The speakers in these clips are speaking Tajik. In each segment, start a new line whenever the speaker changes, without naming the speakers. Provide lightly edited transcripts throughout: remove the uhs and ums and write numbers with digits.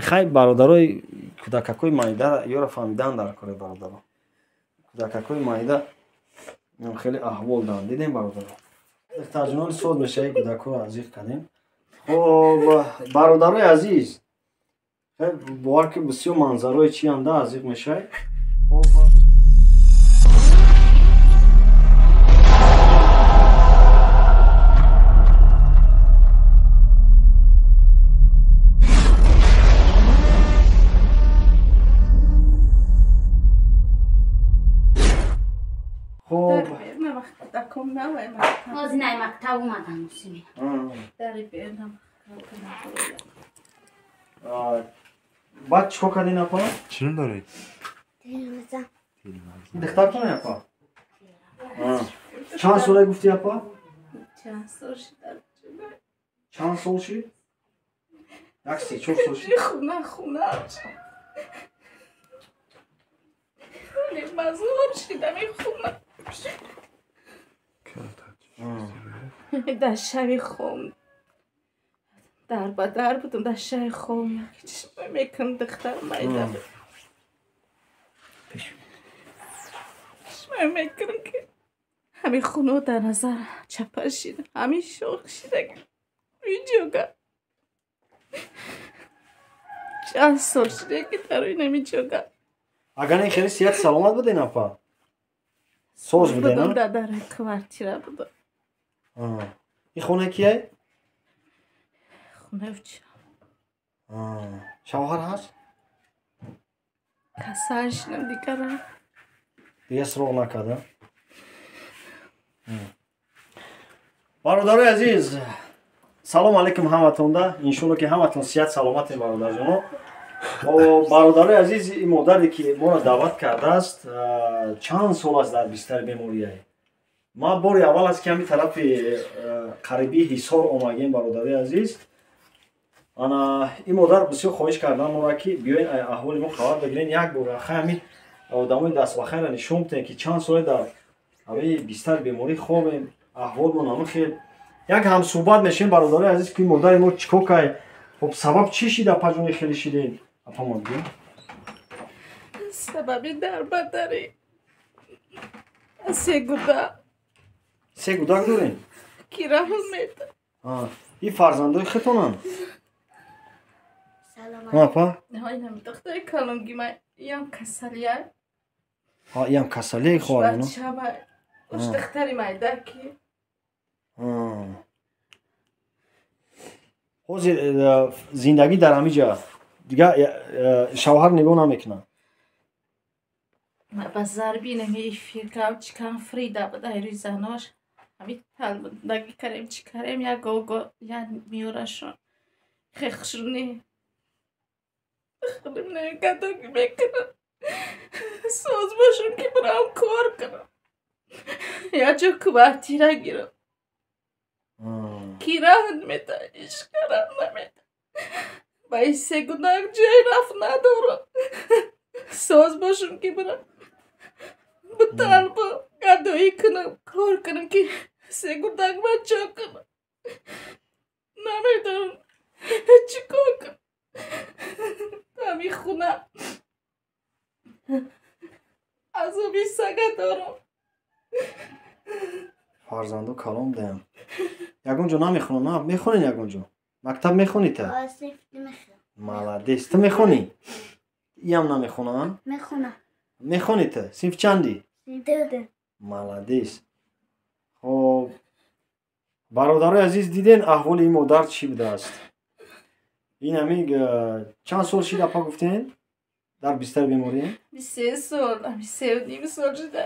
Хай бародарои кӯдакакои майда ёра фаҳмидан дар кори бародаро. Кӯдакакои майда хеле аҳвол доранд. Дидем бародаро. Духтарҷонони соз мешавад, кӯдакҳоро азиқ кардем. Хоб бародарои азиз, бовар ки бисёр манзарои чи анда азиқ мешавад. Хоб баъд чӣ кор кардин апа?
Чӣ ном доред?
Духтартон апа? Чанд сола гуфтӣ апа? Чанд сол шид? Як се чор сол шид?
Дар шаби хом дар ба дар будам, дар шаби хом чишмой мекунам, духтар майда чишмой мекунам ки ҳамин хуно дар назар чапа шида, ҳамин шох шида иҷога чанд сол шида ки дар инамиҷога.
Агар ин хеле сиҳат саломат буден апа? Соз буден?
Дар квартира будам.
Ин хона кияй?
Хонаи учам.
Шавҳар ҳаст?
Касал шидам дигара.
Дигар суроғ накарда? Бародарои азиз, салом алейкум ҳаматонда. Иншоалло ки ҳаматон сиҳат саломатем бародарҷоно. Бародарои азиз, ин модаре ки моро даъват кардааст, чанд сол аст дар бистари беморияй. Ман бори аввал аст ки ҳамин тарафи қарибии Ҳисор омадем бародарои азиз. Ана ин модар бисёр хоҳиш кардан моро ки биёен аҳволи мо хабар бигирен, як бор хай ҳамин одамои дастбахайра нишон бидем ки чанд соле дар ҳамин бистари беморӣ хобем, аҳволмон ҳамин хел. Як ҳамсӯҳбат мешавем бародарои азиз ки модари мо чӣ кор кай, хоб сабаб чӣ шид апаҷони хеле шидем? Апамон бигӯ.
Сабаби дарбадарӣ се гудак.
Се гудак дорем?
Ки раҳм меда.
Ин фарзандои худтонанд? Апа?
Духтари калонги ман иам касалия.
Иам касалияи хоҳарона?
Уш духтари майда ки.
Ҳозир зиндагӣ дар ҳамин ҷа дигар шавҳар нигоҳ намекунад?
Ба зарби инами эфиркам чикам фрида буда рӯи занош. Ҳамин талбудагӣ карем чӣ карем, як ого як миёрашон хехшуни гадоги мекунам, соз бошам ки бирам кор кунам, як ҷо квартира гирам. Ки раҳн меда, ишка раҳн намеда. Ба ин се гудак ҷой рафт надорам. Соз бошам ки бирам биталбам, гадоӣ кунам, кор кунам ки се гудак бача кунам. Намедонам чӣ кор кунам. Ҳамин хуна азоби сага дорам.
Фарзандо калом даям. Ягон ҷо намехонам, на? Мехонед ягон ҷо? Мактаб мехонӣ та? Молодец. Ту мехонӣ? Иам намехонам?
Мехонам.
Мехонӣ ту? Синф чандӣ?
Ду.
Молодец. Хоб бародарои азиз, диден аҳволи ин модар чӣ будааст? Ин ҳамин чанд сол шид апа гуфтен дар бистари беморӣ?
3 сол, 3.5 сол шуда.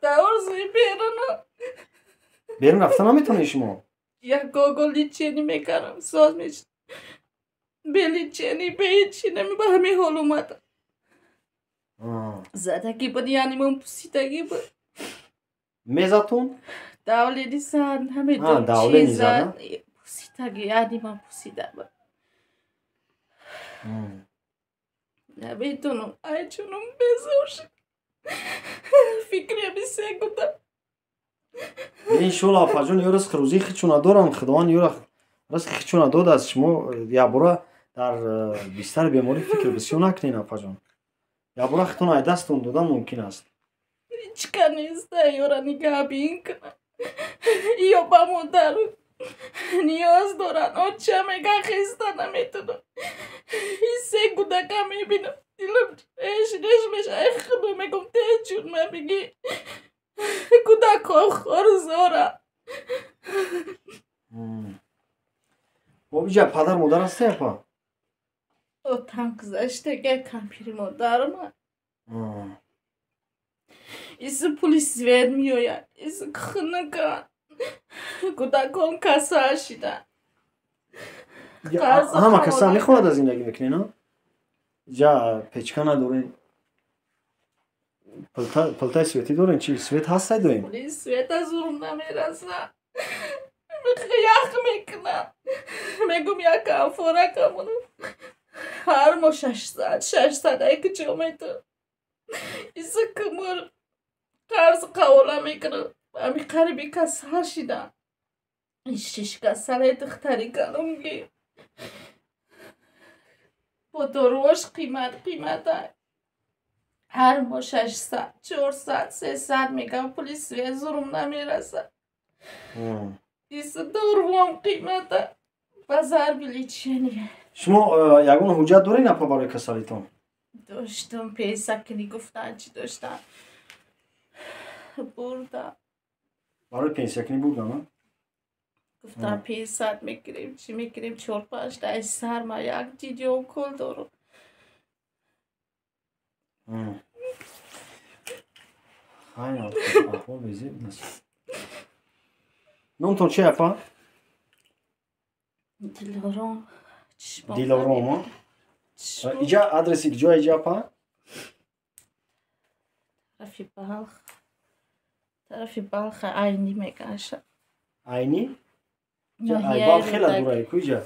Дар орзуи берунам.
Берун рафта наметавонед шумо?
Як гого лечение мекардам, соз мешид. Бе лечение, бе ҳечи нами ба ҳамин ҳол омадам. Задагӣ буд, яъне ман пусидагӣ буд.
Мезатон?
Давлени зад, намедонам чӣ зад. Пусидагӣ, яъне ман пусида буд. Намедонам, ай чунон безор шуд. Фикри ҳамин се гудак.
Иншоалло апаҷон, ё ризқи рӯзии худшона доранд, Худованд ё ризқи худшона додааст. Шумо якбора Дар бистари беморӣ фикр бисёр накунед, апаҷон. Якбора худтон ай дасттон додан мумкин аст.
Ҳичка неста ёра нигаҳбин кунад. Ё ба модар ниёз доранд. Оча мега хеста наметунам. Се кӯдака мебинам. Дилам реш реш меша. Ай худо мегум теҷун ма бигӣ. Кӯдакҳо хорзора.
Хоб иҷа падар модар ҳасте апа?
Отам гузаштага кампири модарма. Иси пули свет меояд, иси хунука. Кӯдакон касал шида.
Ҳама касал мехоҳад аз зиндагӣ мекунед, а? Иҷа печка надоред? Плитаи светӣ доред? Чи свет ҳастай доим?
Пули света зурм намерасад. Ях мекунам. Мегум як амфора камонам. Ҳар моҳ 600, 600 ай куҷо метавон? Иси кумур қарз қавола мекунам. Ами қариби касал шидам. Шиш касале духтари калонги. Бо доруош қимат қимата. Ҳар моҳ 600, 400, 300 мегам пули свет зурм намерасад. Иси доруам қимата. Ба зарби лечение.
Шумо ягон ҳуҷҷат доред апа барои касалитон?
Доштам, пенсия кунӣ гуфтан чӣ доштам. Бурдам.
Барои пенсиякунӣ бурдам?
Гуфтам 500 мекунем, чӣ мекунем, 4-5 та ай сар ма як ҷидём кол дорам.
Хайр, аҳвол безеб нест. Номтон чи апа?
Дилором.
Дилором, а? Иҷа адреси куҷо иҷа апа?
Тарафи Балх. Тарафи Балх Айнӣ мегаша.
Айнӣ? Балх хела дурае ку иҷа?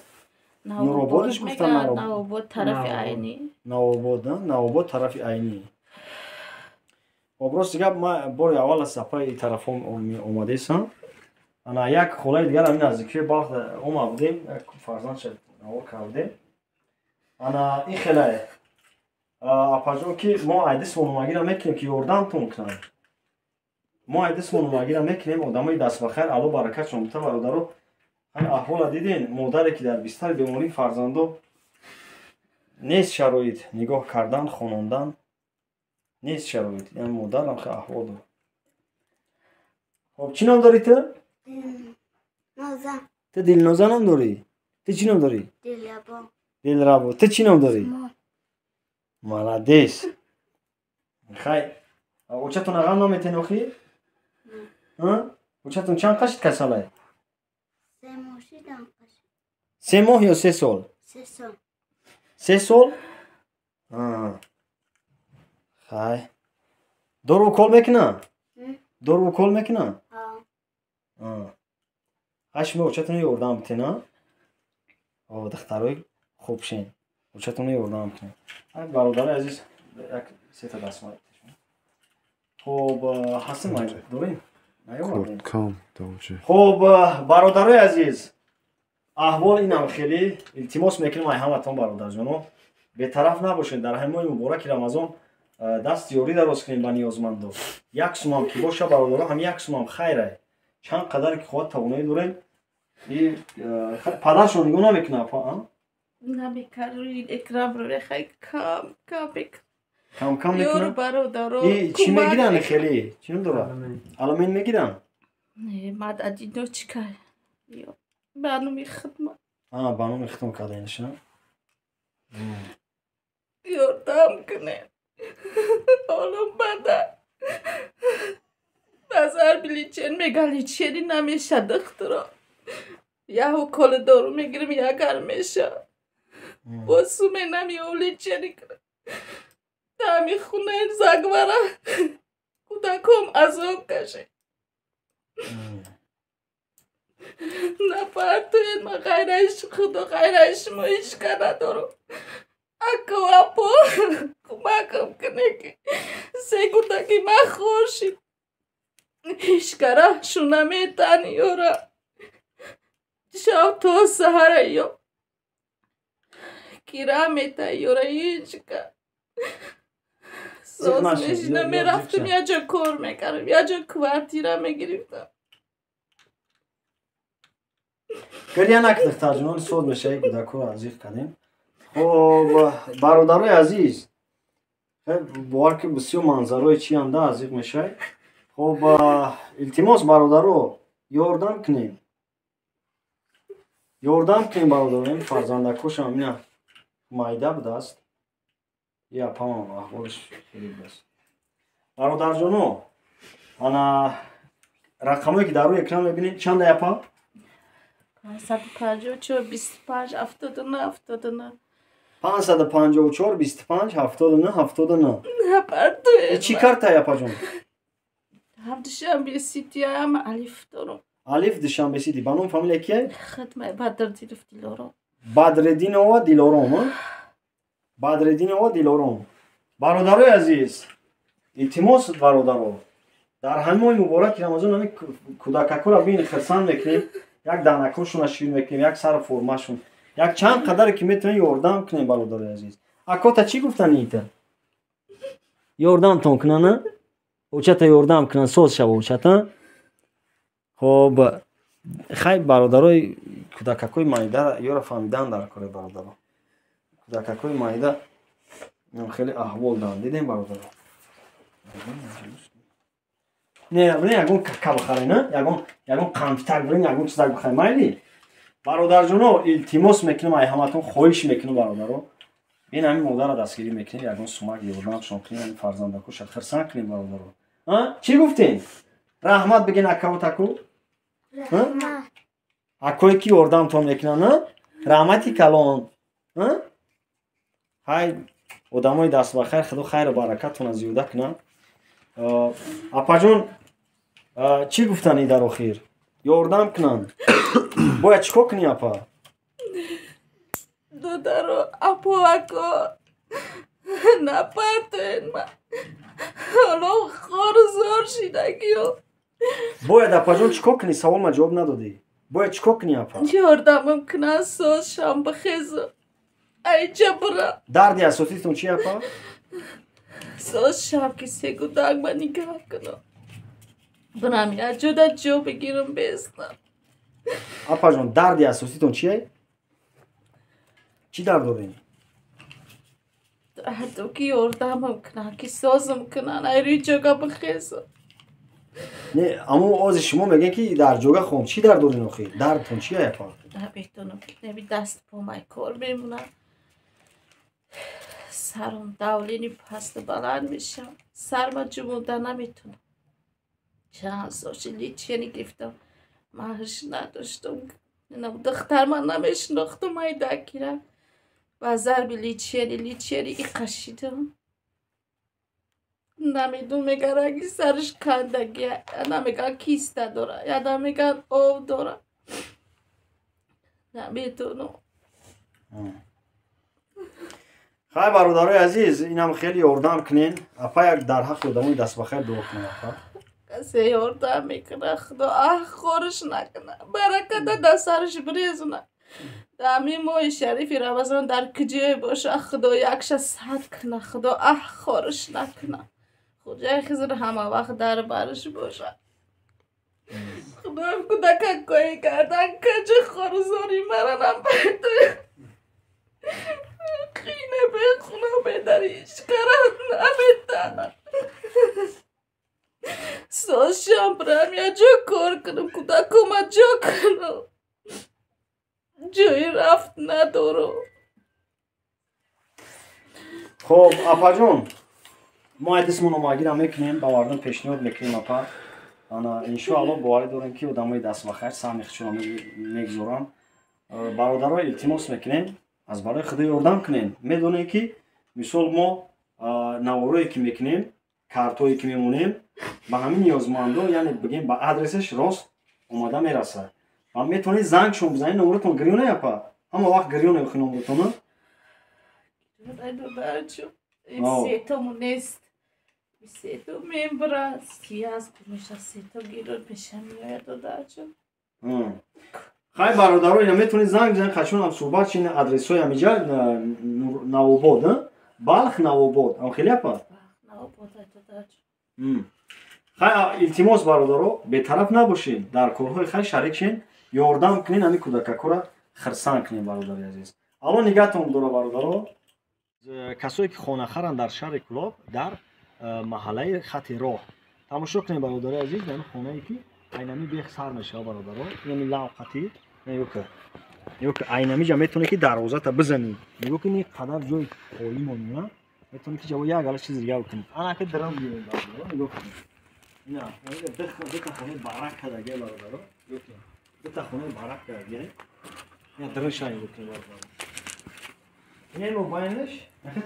Нурободаш гуфтам.
Навобод тарафи Айнӣ.
Навобод, Навобод тарафи Айнӣ. Хоб рости гап ма бори аввал аз апаи тараф омадесам. Ана як холаи дигар ҳамин наздикии Балх омад будем, як фарзандша навор кардем. Ана ин хелае. Апаҷон ки мо айдис мономагира мекунем ки ёрдамтон кунанд. Мо айдис мономагира мекунем, одамои дастбахайр, Алло баракатшон бита бародаро. Ҳамин аҳвола диден, модаре ки дар бистари бемории фарзандо нест шароит, нигоҳ кардан, хонондан нест шароит. Яъне модарам хеле аҳвол дорад. Хоб чӣ ном дорӣ ту?
Дилноза.
Ту Дилноза ном дорӣ? Ту чӣ ном дорӣ?
Дилрабо.
Дилрабо. Ту чӣ ном дорӣ? Молодец. Хай, очатон ағам наметен охи? Очатон чанд қашид касалай?
3 моҳ шидам қашид.
3 моҳ ё 3 сол?
3 сол.
3 сол? Хай. Дору укол мекуна? Дору укол мекуна? Ҳай шумо очатонро ёрдам битен, а? О, духтарои хуб шен. Очатонро ёрдам кунед. Ҳай бародари азиз, як сета дастмол. Хоб, ҳастем дорем? Наёвардем. Хоб, бародарои азиз, аҳвол инам хеле илтимос мекунем ай ҳаматон бародарҷоно, бетараф набошед. Дар ҳамин моҳи мубораки Рамазон даст ёрӣ дароз кунем ба ниёзмандо. Як сумам ки боша бародаро, ҳам як сумам хайрай. Чанд қадаре ки хоҳад тавоноӣ дорем. Падаршон нигоҳ намекунад апа, а?
Намекард, рӯи экран рӯи хай кам кам мекунад.
Кам кам мекунад?
Ёру бародаро
Чӣ мегиранд хеле? Чӣ ном дорад? Алимент мегиранд?
Не, мададино чӣ кар? Ба номи хидмат.
А, ба номи хидмат карданиша?
Ёрдам кунед. Ҳолом бада. Назар биличен мега личени намеша духтуро. Як уколи дору мегирим, ягар меша. Бо суме намеёв личени кунам. Тами хунаи загвара. Кӯдаком азоб кашед. Напартоед ма ғайраи худо, ғайраи шумо ҳеҷ ка надорам. Ако апо кӯмакам кунед ки се кӯдаки ман хор шид. Ҳеҷ кара шу наметани ёра. Шаб то саҳара ё. Кира мета, ёра ҳечка. Соз мешина, мерафтам, як ҷо кор мекардам, як ҷо квартира мегирифтам.
Гиря накунед, духтарҷонон, соз мешавед, кӯдакҳоро азиқ кардем. Хоб, бародарои азиз, бовар ки бисёр манзарои чианда азиқ мешавед. Хоб, илтимос, бародаро, ёрдам кунем, ёрдам кунем, бародаро. Ин фарзандакошам ина майда будааст, я памам аҳволиш хеле будааст. Бародарҷоно, ана рақамое ки дар рӯи экран мебинед, чанда, япа?
554 25 79 79.
554 25 79 79. Чӣ карта, япаҷон?
Ҳам Душанбе Сити, ҳам Алиф дорам.
Алиф, Душанбе Сити. Ба ном, фамилия кие?
Хидмат Бадрдинов Дилором.
Бадрединова Дилором. Бадрединова Дилором. Бародарои азиз, илтимос, бародаро, дар ҳамин моҳи мубораки Рамазон ҳамин кӯдакакҳоро бин хирсанд мекунем, як данакҳошонро ширин мекунем, як сару формашон, як чанд қадаре ки метавонем, ёрдам кунем, бародарои азиз. Акота чӣ гуфтани ита? Ёрдамтон кунана, очата ёрдам кунан, соз шава очата. Хоб, хай, бародарои, кӯдакакҳои майда ёра фаҳмидан дар кори, бародаро. Кӯдакакҳои майда хеле аҳвол доранд, дидем, бародаро. Не, не, ягон кака бихарем, ягон қамфитак бирем, ягон чизак бихарем, майли. Бародарҷоно, илтимос мекунам, ай ҳаматон хоҳиш мекунам, бародаро, ин ҳамин модарро дастгирӣ мекунем, ягон сумак ёрдамшон кунем, ҳамин фарзандакоша хирсанд кунем, бародаро. Чӣ гуфтем? Раҳмат бигин акаву таку. Акое ки ёрдамтон мекунанд, раҳмати калон. Ҳай, одамои дастбахайр, худо хайру баракатона зиёда кунад. Апаҷон, чӣ гуфтанӣ дар охир? Ёрдам кунанд, бояд чӣ кор кунӣ, апа?
Додаро, апо, ако, напартоен ма, ҳоло хору зор шидагиё.
Бояд, апаҷон, чӣ кор кунӣ? Савол ма ҷавоб надодӣ. Бояд чӣ кор кунӣ, апа?
Ёрдамам кунанд, соз шам, бихезу айҷа бира.
Дарди асоситон чи, апа?
Соз шам, ки се кӯдак ба нигаҳ кунам, бирам як ҷода ҷо бигирам, бестам.
Апаҷон, дарди асоситон чие? Чӣ дард дорем?
Дардо ки ёрдамам кунанд, ки созам кунанд, айрӯи ҷога бихезам.
Не, аммо ози шумо мегӯед, ки дар ҷога хом. Чӣ дард дорем охи? Дардтон чие, апа?
Наметонам, неби даст помай кор мемонад, сарам давление пасту баланд мешавам, сарма ҷумуда наметонам. Чанд сол ши лечение гирифтам, маҳш надоштам, духтарма намешинохтам, айдакира ба зарби лечение иқашидам. Намедон, меган раги сараш кандагия, намеган киста дора, яда меган об дора, наметонам.
Хай, бародарои азиз, инам хеле ёрдам кунен. Апа, як дар ҳаққи одамои дастбахайр дуо кунед, апа.
Касе ёрдам мекунад, худо аҳ хориш накунад, бараката дар сараш бирезонад. Дар ҳамин моҳи шарифи Рамазон дар куҷое боша, худо якша сад кунад, худо аҳ хориш накунад, хуҷаи Хизр ҳама вақт дар бараш бошад. Худоям, кӯдакакои кардан каҷи хорузори мара напайдояд. Қине бехуна бедари ишқара наметанад. Созшам, бирам як ҷо кор кунам, кӯдакома ҷо кунам, ҷои рафт надорам.
Хоб, апаҷон, мо айдисмон омагира мекунем, ба мардум пешниҳод мекунем, апа. Ана, иншоалло, боварӣ дорем, ки одамои дастбахайр саҳми худшонро мегузоранд. Бародаро, илтимос мекунем, аз барои худо ёрдам кунем. Медонем, ки мисол мо наворое ки мекунем, картое ки мемонем, ба ҳамин ниёзмандо, яъне бигем, ба адресаш рост омада мерасад ва метавонед зангшон бизанед. Номротон гирёне, апа? Ҳама вақт гирёне охи номротона?
Сетому нест, сето мебра сияз меша, сето гирон меша, меояд, додарҷон.
Хай, бародаро, ина метавонед занг бизанед, қашон ҳам суҳбат шин. Адресҳои ҳамиҷа Навобод, Балх, Навобод, ам хеле апа. Хай, илтимос, бародаро, бетараф набошед, дар корҳои хай шарик шен, ёрдам кунед, ҳамин кӯдакакора хирсанд кунед, бародари азиз. Алло нигаҳтон дора, бародаро. Касое ки хонахаранд дар шаҳри Кӯлоб, дар маҳаллаи Хати роҳ, тамошо кунед, бародари азиз. Ҳамин хонае ки айнами бех сар мешава, бародаро, инами лавқати нигоҳ, айнамиҷа метавонед ки дарвозата бизанӣ. Нигоҳ кунед, қадар ҷои холӣ монина, метавонед ки ҷаво як гала чиз дига бикунед. Анаки драм гирем, бародаро, нигоҳ кунед. Ина дута хонаи барак кардагия, бародаро, нигоҳ кунед, дута хонаи барак кардагия. Ина дринша нигоҳ кунед, бародаро. Ина мобайнаш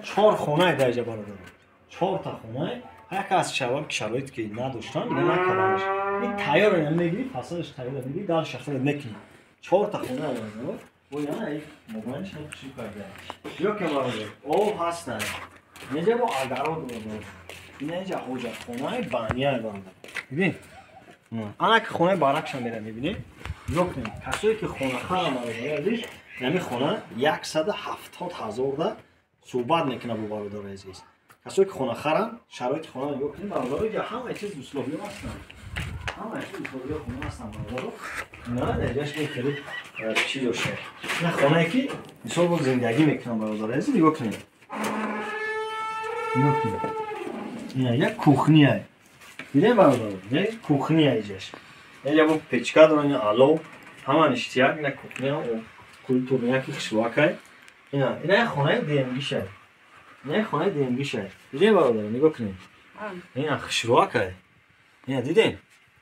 чор хонае даҷа, бародаро, чорта хонае. Яке аз шабаб ки шароите ки надоштан, дига накарданаш. Ин тайёр ина мегири, фасадаш тайёр мегири, дальше худат мекунӣ. Чорта хона, бародаро, бо ина мобайнаш чӣ карда. Ё ки, бародар, об ҳаста инҷа, бо огород, бародар. Ина инҷа ҳоҷатхонаи баняй, бародар, бибин. Ана ки хонаи баракша мера мебинед. Нигоҳ кунед, касое ки хонахарам, бародари азиз, ҳамин хона 170 000 да суҳбат мекунад бо бародари азиз. Касое ки хонахаранд, шароити хона нигоҳ кунед, бародаро. Инҷа ҳамаи чиз, условиё ҳастанд, ҳамаи чиз, условиё хона ҳастанд, бародаро. На даҷаш мехеле чӣ дошта. На хонае ки мисол бо зиндагӣ мекунанд, бародари азиз, нигоҳ кунед, нигоҳ кунед. Ина як кухня дидем, бародаро, як кухня иҷаш. Инҷа бо печка доран, ина алов, ҳама ништяк. Ина кухня культурняки хушвакай. Ина як хонаи ДМГишай, ина як хонаи ДМГишай. Дидем, бародаро, нигоҳ кунед, ина хушрӯакай. Ина дидем,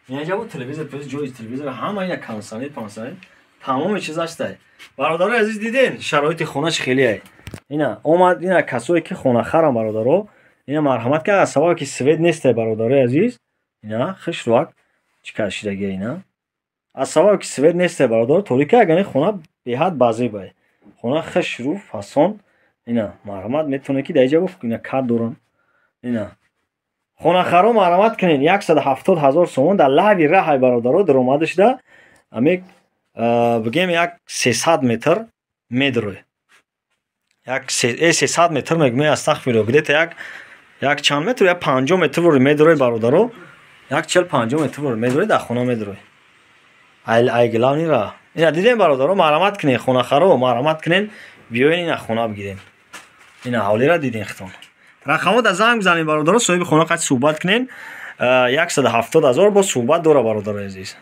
ина ҷа бо телевизор, ҷои телевизор ҳама, ина кондиционер, пансионер, тамоми чиз ҳастай. Бародарои азиз, диден шароити хонаш хелеай. Ина омад, ина касое ки хонахарам, бародаро, ина марҳамат ки аз сабабе ки свет нестай, бародарои азиз, ина хушрӯак чӣ кашидагия. Ина аз сабабе ки свет нестай, бародаро, торика. Агар хона беҳад базебай, хона хушрӯ фасон. Ина марҳамат, метавонед ки дар иҷа ина кат дорам. Ина хонахаро марҳамат кунед, 170 000 сомон, дар лави раҳай, бародаро. Даромада шуда ами бигем як 300 метр медурой, як 300 метр мегӯем, астағфирулло, где-то як чанд метр, як 50 метр вори медурой, бародаро, як 40-50 метр вори медурой, дар хона медурой, ай главный ра. Ина дидем, бародаро, марҳамат кунед, хонахаро, марҳамат кунед, биёен, ина хона бигирем. Ина ҳавлира диден хитон, рақамҳо да занг бизанед, бародаро, соҳиби хона қати суҳбат кунед. 170 000 бо суҳбат дора, бародарои азиз.